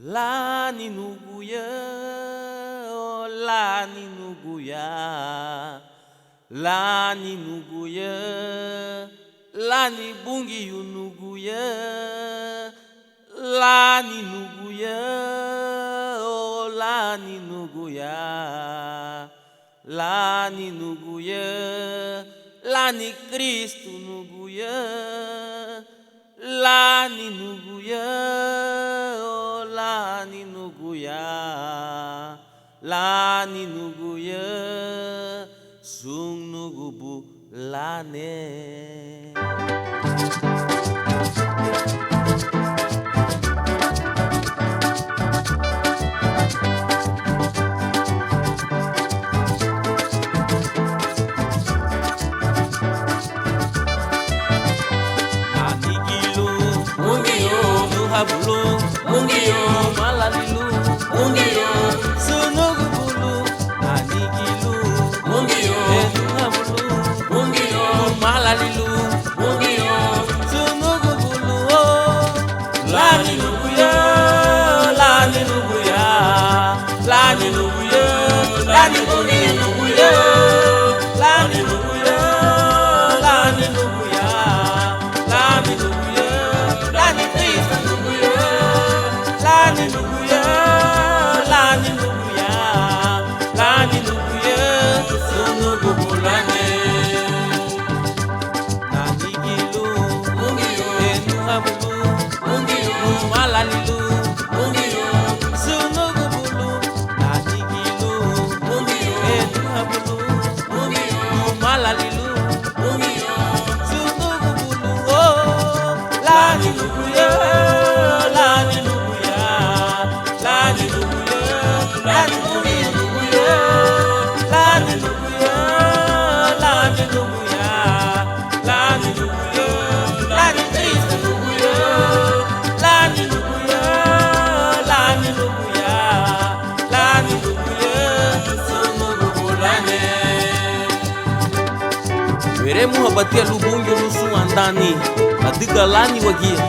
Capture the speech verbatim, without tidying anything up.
Lani nuguya, o lani nuguya, lani nuguya, lani Bungiu nuguya, lani nuguya, o lani nuguya, lani nuguya, lani Kristu nuguya, lani nuguya, o lani nuguya, lani nuguya, sun núgubu lani. Nanigi lun Bungiu, nuhabu lun Bungiu, numalali lun Bungiu, sun núgubu lun. Nanigi lun Bungiu, nuhabu lun Bungiu, numalali lun Bungiu, sun núgubu lun. Lani nuguya, lani nuguya, lani nuguya, lani Bungiu nuguya, lani nuguya, lani nuguya, lani nuguya, lani Kristu nuguya, lani nuguya, lani nuguya, lani nuguya, sun núgubu lani. Nanigi lun Bungiu, nuhabu lun Bungiu, numalali lun Bungiu, sun núgubu lun. Nanigi lun Bungiu, nuhabu lun Bungiu, numalali lun Bungiu, sun núgubu lun. Oh, lani nuguya, lani nuguya, lani nuguya, lani Bungiu nuguya, lani nuguya, lani nuguya, lani nuguya, lani Kristu nuguya, lani nuguya, lani nuguya, lani nuguya, sun núgubu lani. Weremuha batia lun Bungiu lun súnwandan ni, ladüga lani wagía.